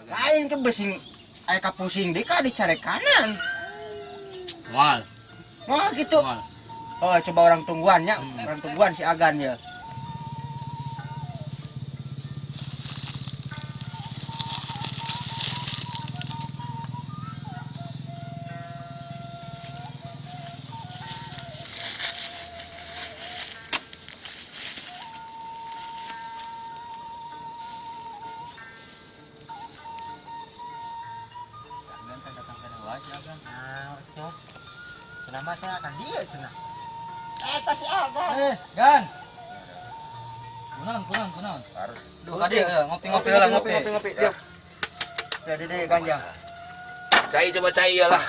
Lain ke besing aya kapusing deui ka dicarekanan. Moal. Wah gitu. Moal. Oh, coba orang tungguan nya, orang tungguan si Agan ya. Agan kan datang kana wae si Agan. Nah, itu. Kenapa saya akan dia cenah? Eh, pasti Agan. Eh, Gan. Kunaon, kunaon, kunaon. Duh, kadi ngopi-ngopi lah, ngopi. Ngopi, ngopi, yuk. Ya, dede ganja. Cai coba cai ya lah.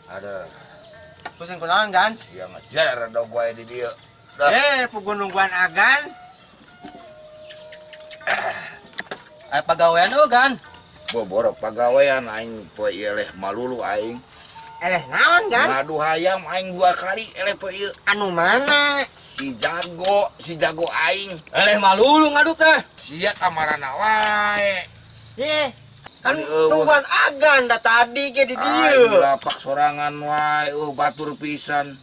Ada Pusing kunaon kan? sia ngejar dong gue di dia. Dah. Eh, pugu nungguan Agan. Aya pagawean oh, Gan. Boboro pagawean aing poe ieu leh malulu aing. Eleh naon kan? Ngadu hayam aing 2 kali eleh poe ieu. Anu mana? Si jago aing. Eleh malulu ngadu teh. Sia kamarana wae. Eh, kan Aduh, tungguan Agan dah tadi ge di Aing dieu. lapak sorangan wae, batur pisan.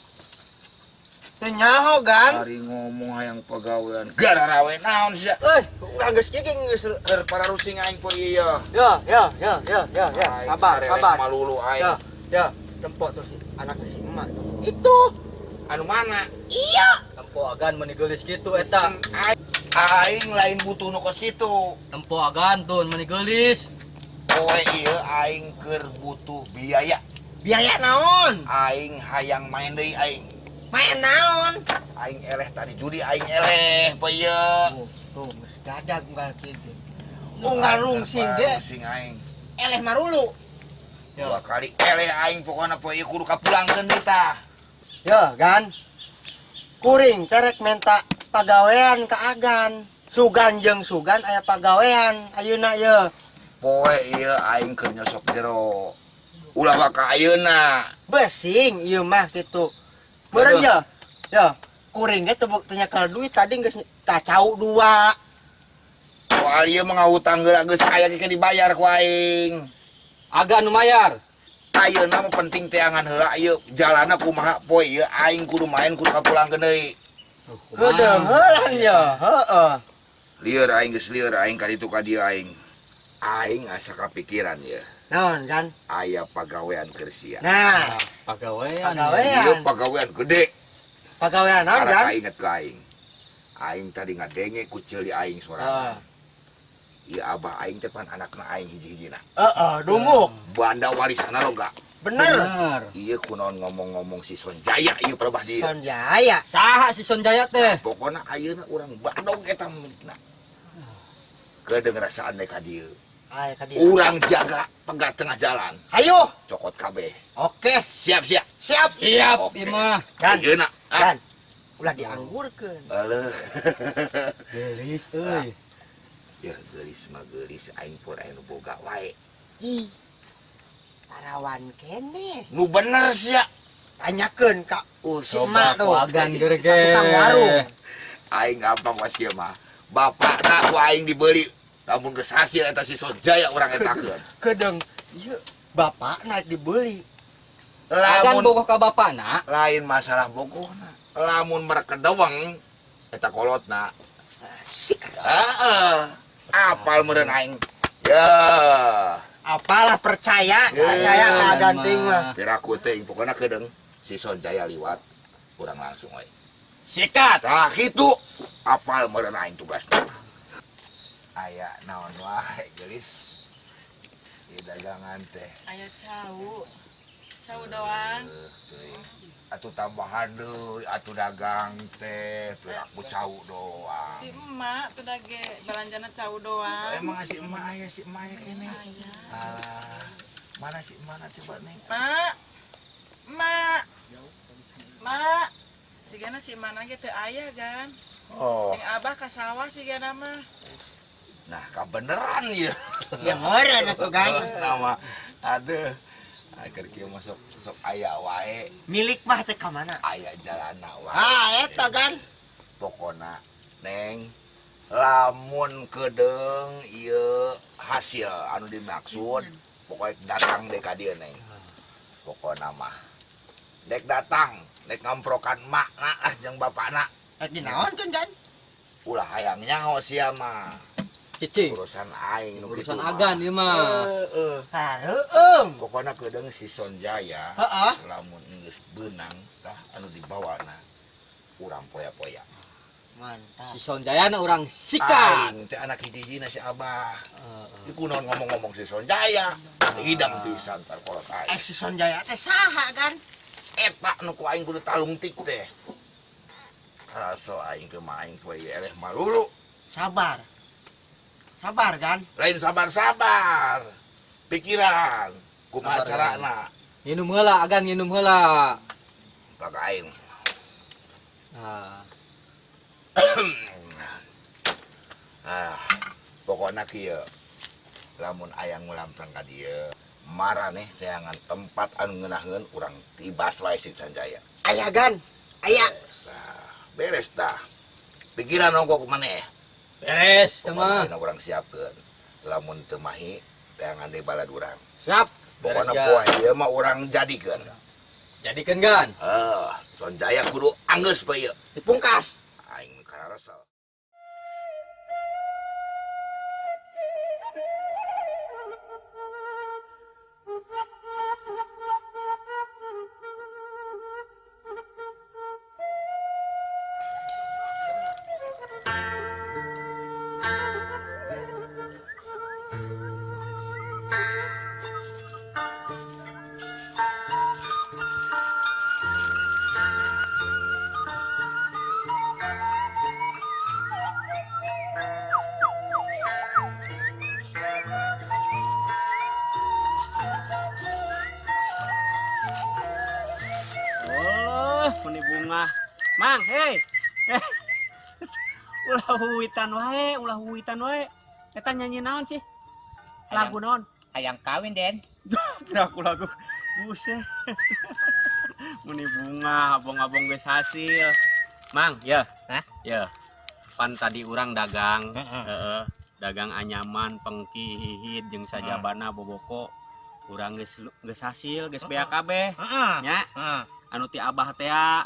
Teu nyaho gan. Ari ngomong hayang pagawean. Gararawe naon sia? Euy, Geus kieu ge geus. Keur para rusing aing poe ieu ya. Ya, ya, ya, ya, ya, ya. Aing Sabar, areleh sabar. Malulu aing. Ya, ya. Tempok tuh si anak si emak tuh. Itu. Anu mana? Iya. tempo Agan meni geulis kitu eta. Aing lain butuh nu kos kitu. Tempo Agan tuh meni geulis. Poe ieu aing keur butuh biaya. Biaya naon? Aing hayang main deui aing. Main naon? Aing eleh tadi judi aing eleh poe ieu. Tuh, tuh geus dadag unggal kieu. Unggal rungsing ge Rungsing aing. eleh marulu. Ya. 2 kali eleh aing pokona poe ieu kudu kapulangkeun deui tah. Ya, Gan. Kuring terek menta pagawean ka Agan. Sugan jeung sugan aya pagawean ayeuna ye. Poe ieu aing keur nyosok jero. Ulah waka ayeuna. Besing ieu mah kitu. Meureun Aduh. ye. Ya, kuring ge teu nyekel duit tadi geus kacau 2. Soal ieu mah ngahutang heula geus aya ge dibayar ku aing. Agan nu mayar. Ayeuna mah penting teangan heula ieu jalana kumaha poe ieu aing kudu main kudu kapulangkeun deui. Kedeung heulan ye, heeh. Lieur aing geus lieur aing ka ditu ka dieu aing. Aing asa kapikiran ye. Naon kan? Aya pagawean keur sia. Nah, Pagawean. Pagawean. Ieu pagawean gede. Pagawean naon kan? Karena inget ka aing. Aing tadi ngadenge ku ceuli aing sorangan. Ieu abah aing teh pan anakna aing hiji-hijina. Heeh, dumuk. Banda warisanna loga. Bener. Bener. Ieu kunaon ngomong-ngomong si Sonjaya ieu perebah dieu. Sonjaya. Saha si Sonjaya teh? Pokona ayeuna urang badog eta milikna. Kedeung rasaan ka dieu. Ayo ka dieu. Urang jaga pegat tengah jalan. Hayo. Cokot kabeh. Oke, Siap siap. siap. Siap, Oke. ieu mah. Gan. Ayeuna. Gan. Ulah dianggurkeun. Aleuh. Geulis euy. Ya geulis mah geulis aing pun aya nu boga wae. Ih. Parawan kene. Nu bener sia. Tanyakeun ka si emak tuh. Agan gerge. Tukang warung. Aing gampang wae sia mah. Bapakna ku aing dibeli. Lamun geus hasil eta si Sonjaya urang etakeun. Kedeung ieu bapakna dibeli. Agan Lamun bogoh ka bapakna. lain masalah bogohna. Lamun merkedeweng eta kolotna. Asik. Heeh. Apal meureun aing. Ya. Apalah percaya, Ya. percaya ka Agan ting mah. Piraku teh pokona kedeung si Sonjaya liwat urang langsung we. Sikat. Tah kitu apal meureun aing tugasna. Aya naon wae geulis. Ieu dagangan teh. Aya cau. Cau doang. Atuh tambahan deui atuh dagang teh piraku cau doang. Si emak tuh dage belanjana cau doang. Emang si emak aya si emak aya kene. Aya. Alah, mana si emak coba neng? Mak. Mak. Mak. Sigana si emak ge teu aya gan. Oh, Jeung abah ka sawah sigana mah. nah kabeneran ya. Beneran atuh kan. Nama aduh. Akhir kieu masuk sok aya wae, Milik mah teh ka mana? aya jalana wae. Ah, eta kan. Pokona neng Lamun kedeung ieu hasil anu dimaksud, pokoknya datang deh ka dieu, Neng. Pokokna mah dek datang, dek ngamprokan makna lah jeung bapakna. Rek dinaonkeun, Gan? Ulah hayang nyaho sia mah. Cicing. Urusan aing nu Urusan kitu mah. agan ieu mah. Heeh. Kareueung. Pokokna kedeung si Sonjaya lamun geus beunang tah anu dibawana urang poya-poya. Mantap. Si Sonjaya na urang sikat. Aing teh anak hiji-hijina si Abah. Iku naon ngomong-ngomong si Sonjaya, hidang pisan tar kolot Eh, aing. si Sonjaya teh saha, Gan? Eta nu ku aing kudu talungtik teh. Raso aing teh mah aing poe eleh malulu. Sabar. Sabar, Gan. Lain sabar-sabar. Pikiran kumaha Sabar, carana. Nginum heula agan, nginum heula. Kaka aing. Nah, Ah, pokokna kieu. Lamun aya ngulamprang ka dieu, maraneh teangan tempat anu ngeunaheun, urang tibas wae si Sanjaya. Aya, Gan. Aya. Nah, beres dah. Pikiran ongko kumaneh. Beres teh Pokokna mah. ayeuna urang siapkeun. Lamun teu mahi, teangan deui balad urang. Siap. Pokokna Beres, ya. poe ieu mah urang jadikeun. Jadikeun, Gan. Eh, Sonjaya kudu anggeus poe ieu. Dipungkas. Aing kararesa. Oh, meni bunga. Mang, hei. Eh. Ulah huitan wae, ulah huitan wae. Eta nyanyi naon sih? Lagu naon? Hayang kawin, Den. Aku lagu. Buset. Meni bunga, abong-abong geus hasil. Mang, ya. Hah? Ya. Pan tadi urang dagang, heeh. Dagang anyaman, pengki, hihid jeung sajabana boboko. Urang geus geus hasil, geus beak kabeh. Heeh. Nya, Heeh. anu ti abah tea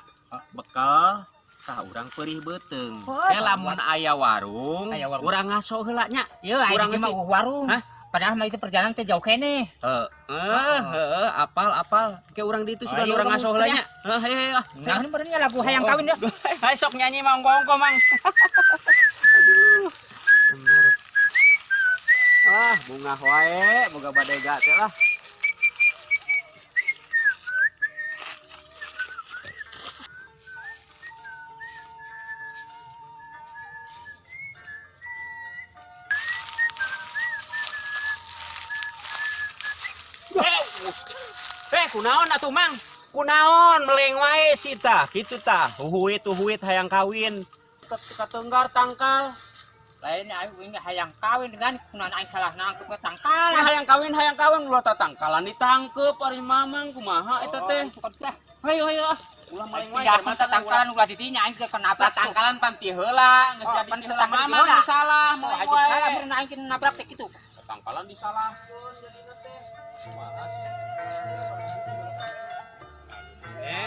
bekel tah urang perih beuteung. Oh, Eh, lamun aya warung, Aya warung. urang ngaso heula nya. Ieu aing Urang mah sih. warung. Hah? Padahal mah itu perjalanan teh jauh keneh. Heeh, heeh, apal apal. Ke urang di itu Oh, sudah iya, urang urang ngaso heula nya. Heeh, hayo hayo. Nah, ini benernya lagu hayang kawin ya. Hai sok nyanyi mang ongko mang. Aduh. Bener. Ah, bunga wae, boga badega teh lah. Eh, kunaon atuh, Mang? Kunaon meleng wae sih tah, kitu tah. Huhuit huhuit hayang kawin. Katenggar tangkal. Lain aing hayang kawin dengan kunaon aing salah nangkep ke tangkalan. Nah, hayang kawin ulah tatangkalan ditangkep ari Mamang kumaha eta teh. Cukup teh. Hayo hayo ah. Ulah meleng wae. Tidak tangkalan ulah didinya aing ke kenapa Tatangkalan pan ti heula, geus Oh, jadi pan ti heula tatangkalan ti Mamang heula. nu salah Oh, meleng aing salah wae. bener aing nabrak teh kitu. Tatangkalan disalahkeun jadina teh. Kumaha sih? Eh,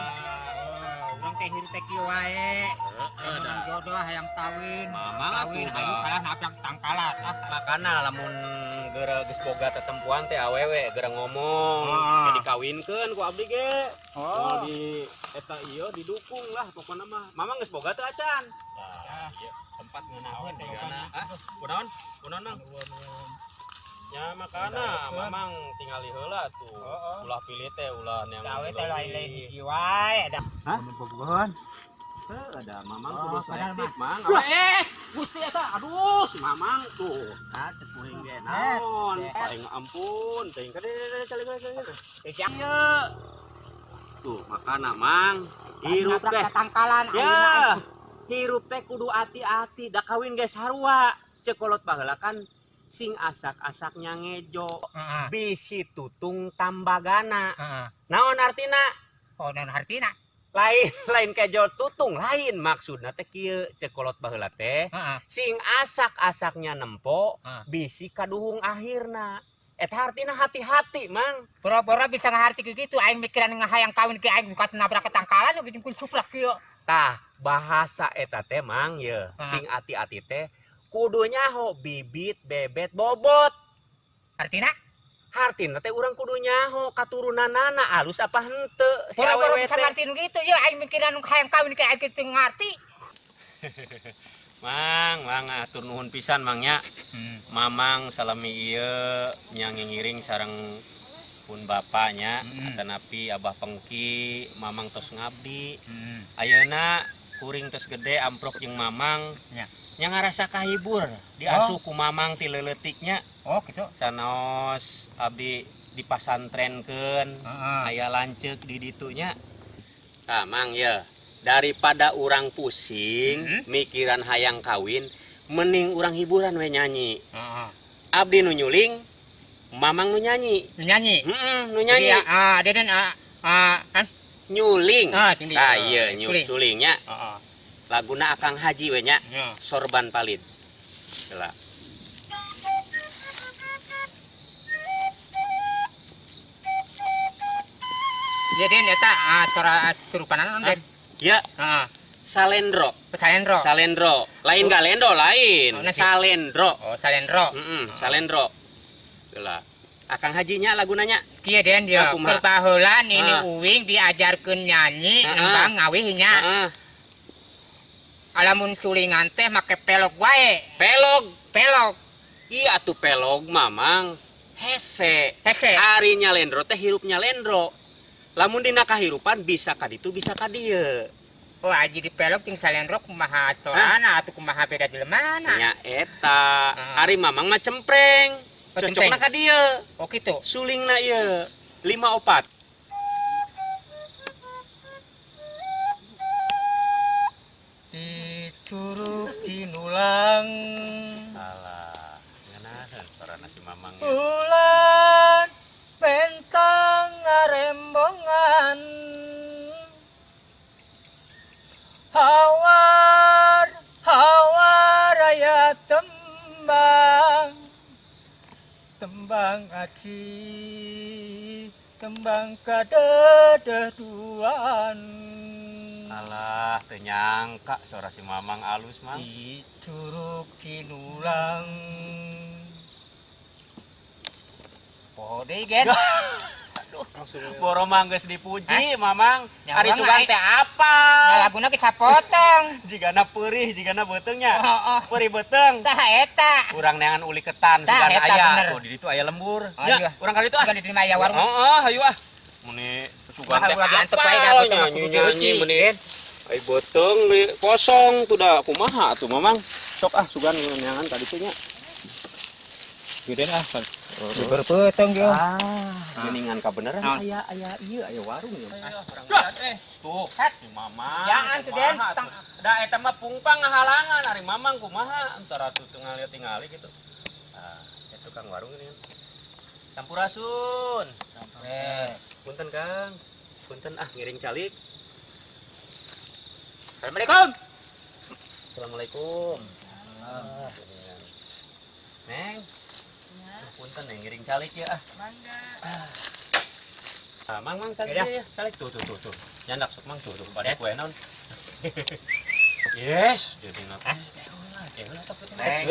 Urang teh hirup teh kieu wae. Heeh, Jodoh hayang kawin. Mamang Kawin atuh aing dah. salah nabrak tangkalan. Ah, Makana lamun geura geus boga tetempuan teh awewe geura ngomong, Ah. jadi kawinkeun ku abdi ge. Oh. Moal di eta ieu didukung lah pokona mah. Mamang geus boga teu acan? Nah, ieu tempat ngeunaheun degana. Hah? Kunaon? Kunaon, Mang? Ya makana Mamang tingali heula tuh. Ulah pilih teh ulah yang Gawe teh lain-lain hiji wae ada. Hah? Bobogohan. Heuh, ada Mamang kudu Oh, padahal selektif, Mang. Eh, Gusti eta, aduh si Mamang tuh. Ah, Cek kuring ge naon? Paling ampun, teuing kade kade kade kade. Ieu Tuh, makana Mang, hirup teh. tangkalan. Ya, hirup teh kudu ati-ati, da kawin ge sarua. Cek kolot baheula kan sing asak-asaknya ngejo. Heeh. Bisi tutung tambagana. Heeh. Naon artina? Oh, naon hartina? Lain, lain kejo tutung, lain maksudna teh kieu, cek kolot baheula teh. Sing asak-asaknya nempo, bisi kaduhung akhirna. Eta artina hati-hati, Mang. Boro-boro bisa ngaharti gitu, aing mikiran ngahayang kawin ke aing buka nabrak ketangkalan gitu kun suplak kieu. Tah, bahasa eta teh, Mang, ye. Sing ati-ati teh kudu nyaho bibit, bebet, bobot. Artina? Hartina teh urang kudu nyaho katurunanana alus apa henteu si Boro-boro awewe bisa teh. ngarti nu gitu, ya aing mikiran hayang kawin ke aing teu ngarti. Mang, Mang, atur nuhun pisan, Mang, nya. Mamang salami ieu nya ngingiring sareng pun bapaknya, atanapi Abah Pengki, Mamang tos ngabdi. Ayeuna kuring tos gede amprok jeung Mamang. Nya. Nya ngarasa kahibur diasuh ku Mamang ti leuletiknya. Oh, gitu. Sanaos abdi dipasantrenkeun, aya lanceuk di ditunya. Tah, Mang, ya. Daripada urang pusing mikiran hayang kawin, mending urang hiburan we nyanyi. Abdi nu nyuling, Mamang nu nyanyi. Nu nyanyi. Heeh, nu nyanyi. Jadi, ah, deden ah ah kan? Nyuling. Ah, tinggi. Tah, iya, Suling. sulingnya. Heeh. Laguna Akang Haji we nya, Nya. Sorban Palid. Heula. Ya den eta ah suara turupanan den. Ya, Heeh. Salendro. Salendro. Salendro. Lain Galendo, lain. Oh, nasi. Salendro. Oh, Salendro. Heeh, Salendro. Heula. Akang Hajinya lagunanya. Kieu den dia Ah, kumaha? keur baheula nini uing diajarkeun nyanyi nembang ngawih nya. Alamun culingan teh make pelog wae. Pelog. Pelog. Iya atuh pelog Mamang. Hese. Hese. Ari nyalendro teh hirup nyalendro. Lamun dina kahirupan bisa ka ditu bisa ka dieu. Oh, aji di pelog jeung salendro kumaha sorana atuh kumaha beda jelemana. Nya eta. Ari Mamang mah cempreng. Oh, Cocokna cempreng. ka dieu. Oh, kitu. Sulingna ieu. 5 4. Di Curug Cinulang. Alah, ngeunaheun sorana si Mamang ya. Bulan pentang ngarembongan. Hawar, hawar aya tembang. Tembang aci, tembang kadededuan. Alah, teu nyangka suara si Mamang alus, Mang. Di Curug Cinulang. Poho deui, Gen. Boro mah geus dipuji, Mamang. Nya Ari urang sugan teh apal. Nya laguna kita potong. Jigana peurih, jigana beuteung nya. Heeh. Peurih beuteung. Tah eta. Urang neangan uli ketan Tah, sugan eta aya. bener. Tuh di ditu aya lembur. Oh, Nya, iya. urang ka ditu ah. Sugan diterima aya warung. Heeh, hayu ah. Meni sugan Kumaha teh ulah diantep wae da apal beuteung mah kudu nyanyi-nyanyi dieuci, meni. Gen. Ai beuteung di kosong tuh da kumaha atuh Mamang. Sok ah sugan neangan ka ditu nya. Gede ah. Berpeteng ge. Ah, geuningan kabeneran Naon? aya aya ieu aya warung ya. Tuh, Hat. si Mamang. Jangan tuh, Den. kumaha atuh. Da eta mah pungpang ngahalangan ari Mamang kumaha antara tuh tingali tingali gitu. Ah, eta tukang warung ini kan. Sampurasun. Punten, Kang. Punten ah ngiring calik. Assalamualaikum. Assalamualaikum. Ah, Neng. Punten neng ngiring calik ya ah. Mangga. Ah, Mang, Mang calik Yaudah. ya, calik tuh tuh tuh tuh. Nyandak sok Mang tuh tuh pada kue naon. Yes, jadi ngapa? Neng, Heeh,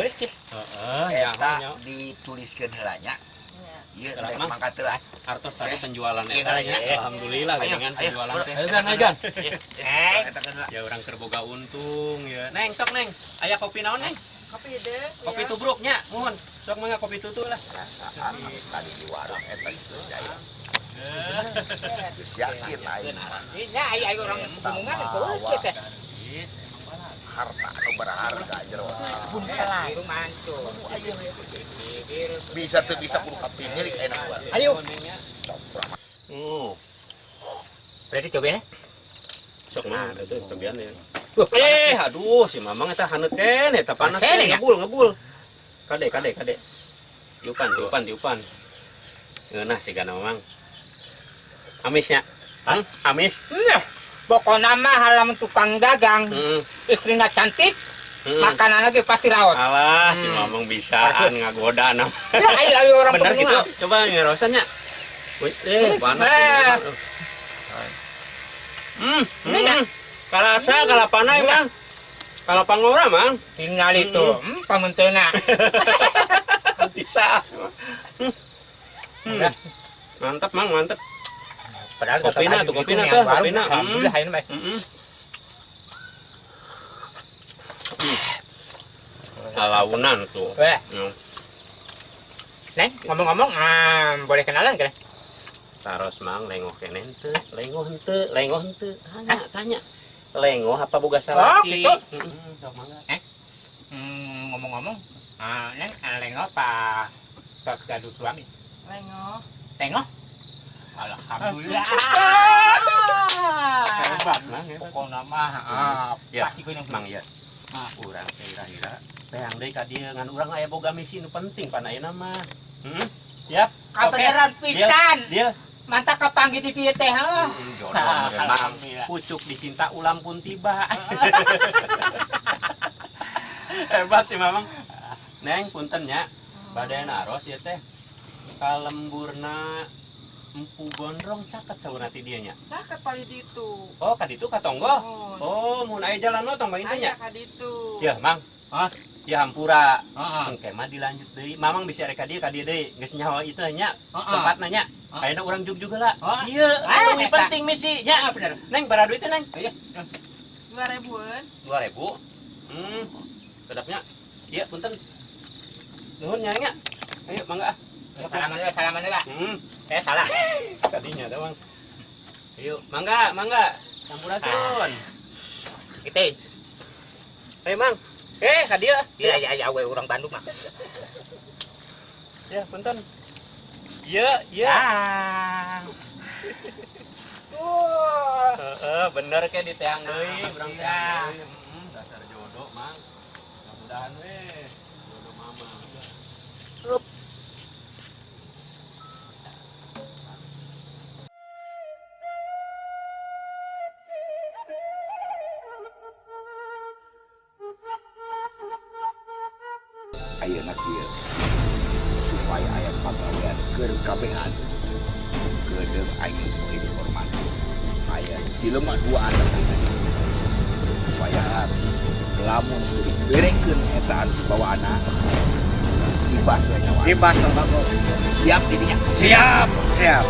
nyaho eta nyaho. dituliskeun heula nya. Nya. Ieu Gerak, rek Mang. mangkat heula. Artos tadi penjualan Iya, eta iya. nya. Alhamdulillah Ayo, dengan ayo, penjualan teh. Ayo Gan, ayo Gan. Eh. Eta keun heula. Ya urang keur boga untung ya. Neng, sok Neng. Aya kopi naon Neng? Kopi deh. Kopi tubruk nya, mohon. Sok mangga kopi tutu lah. Perasaan tadi di warung eta geus jaya. Geus yakin aing mah. Nya aya aya orang pegunungan geus teh. Yes, emang balad. Harta anu berharga jero. Biru mancur. Bisa teu bisa kudu kapimilik enak gua. Ayo. Sok urang Berarti coba ya. Sok mah itu cobian ya. Aduh, si Mamang eta haneut keneh, eta panas Kene, keneh, ya? ngebul, ngebul. Kade, kade, kade. Tiupan, tiupan, tiupan. Ngeunah sigana Mamang. Amisnya. Hah? Amis. Nah. Pokoknya mah lamun tukang dagang, istrina cantik, makanan lagi pasti raot. Alah, si Mamang bisaan ngagoda nama. Ya, ayo ayo orang Bener gitu. pegunungan. Coba ngerosannya. Wih, panas. Eh. Ini dah. Karasa kalapana emang. Kalapa ngora, Mang. Tinggal itu, pamentena. Bisa. Mantap, Mang, mantap. Padahal tetap Kopina aja tuh, gitu, kopina yang tuh, baru, kopina. alhamdulillah ini mah. Lalaunan tuh. Weh. Neng, ngomong-ngomong, boleh kenalan kan? Taros Mang, lengoh kene henteu, lengoh henteu, lengoh henteu. Tanya, tanya. Lengoh apa boga salaki? Oh, gitu. Sok mangga. Ngomong-ngomong, Neng, lengoh apa tos gaduh suami? Lengoh. Lengoh? Alhamdulillah. Hebat, Mang, hebat. Pokoknya mah, Ya, pasti gue yang Mang ya. Urang teh ira-ira teang deui ka dieu ngan urang aya boga misi nu penting pan ayeuna mah. Siap? Kabeneran Oke. pisan. Deal. Mantap kapanggih di dieu teh. Heuh. Jodoh memang. Alhamdulillah. Pucuk dicinta ulam pun tiba. Hebat sih Mamang. Neng punten nya. Bade naros ieu teh. Kalemburna Empu Gondrong caket saurna ti dieu nya. Caket pali ditu. Oh, ka ditu ka tonggoh. Oh, mun aya jalan mah tong bang Aya nya. ka ditu. Ya, Mang. Hah? Ya hampura. Heeh. Engke mah dilanjut deui. Mamang bisa rek ka dieu deui. Geus nyaho itu nya. Heeh. Tempatna nya. Heeh. Ayeuna urang jug juga lah. Heeh. Ieu Ah, leuwih eta. penting misi nya. Ya, bener. Neng, bara duit teh, Neng. Iya. 2000-an. 2000. Kedapnya. Iya, punten. Nuhun nya nya. Ayo mangga ah. Salaman heula, salaman heula. Salah. Tadinya ada, Bang. Ayo, mangga, mangga. Sampurasun. Gitu. Ayo, Mang. Ka dieu. Iya, iya, iya, we urang Bandung mah. Ya, punten. Iya, iya. Ah. Wah. Heeh, bener ke di teang deui, urang teang Alhamdulillah. deui. Dasar jodoh, Mang. Mudah-mudahan we jodoh mama. Up. Ayeuna kieu supaya aya pagawean keur kabehan kedeung aing informasi aya jelema dua datang supaya lamun diberekeun eta anu dibawaana ibas we nyawa. Ibas dong, Bang. Siap didinya. Siap, siap.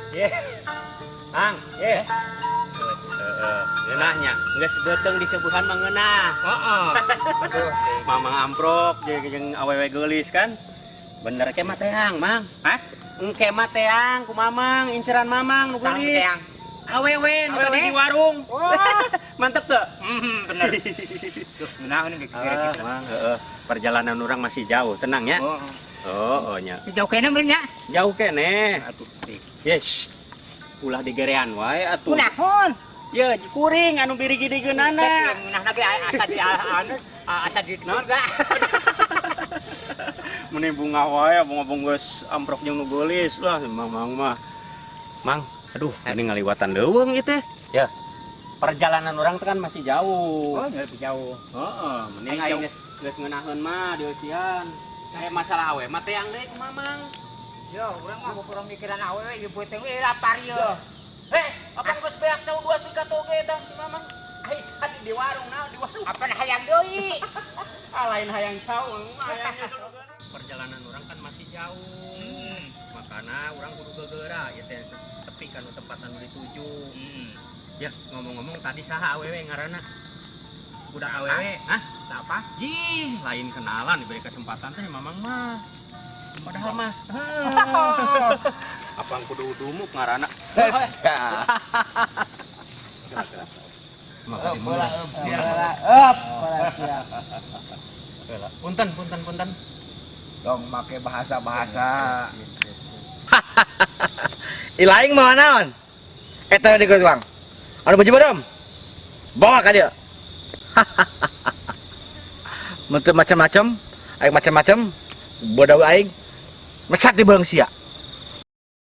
Ye. Ang, ye. Heeh, ngeunahnya. Geus beuteung disebuhan mah ngeunah. Heeh. Aduh. Mamang amprok jeung awewe geulis kan. Bener ke mah teang, Mang. Hah? Engke mah teang ku Mamang, inceran Mamang nu Teang, geulis. teang. Awewe nu tadi Awewe? di warung. Wah. Mantep tuh. Bener. Duh, ngeunah ini kira Ah, Mang, heeh. Perjalanan orang masih jauh, tenang ya. Oh. Oh, oh nya. Jauh kene meureun nya. Jauh kene. Aduh. Ye, shh. Ulah digerean wae atuh. Kunaon? Ya, kuring anu birigi-digeunana. Ngeunahna ge asa di anu, asa di Naon? Meni bunga wae, bunga-bunga geus amprok jeung nu geulis lah Mamang mah. Mang, aduh, ini ngaliwatan leuweung ieu teh. Ya. Perjalanan orang teh kan masih jauh. Oh, lebih jauh. Heeh, mending Aing aing jauh. geus ngeunaheun mah dieusian. Kayak masalah awe mah teang deui ku Mamang. Yo, urang mah kurang mikiran awewe ieu beuteung we lapar ye. Apa geus beak cau dua sikat oge eta si Mamang? Ai tadi di warung naon di warung. Apa hayang deui? Ah, lain hayang cau, mah hayang Perjalanan orang kan masih jauh. Makana urang kudu gegeura ieu teh tepi ka nu tempat anu dituju. Ya, ngomong-ngomong tadi saha awewe ngaranna? Budak awewe, hah? Apa? Ih, lain kenalan diberi kesempatan teh Mamang mah. Padahal Mas, apa kudu dumuk ngaranna? Punten, punten, punten. Dong make bahasa-bahasa. Ilaing mau naon? Eta di tukang. Anu baju beureum. Bawa ka dieu. Mun teu macam-macam, aing macam-macam, bodaw aing mesat di beung sia.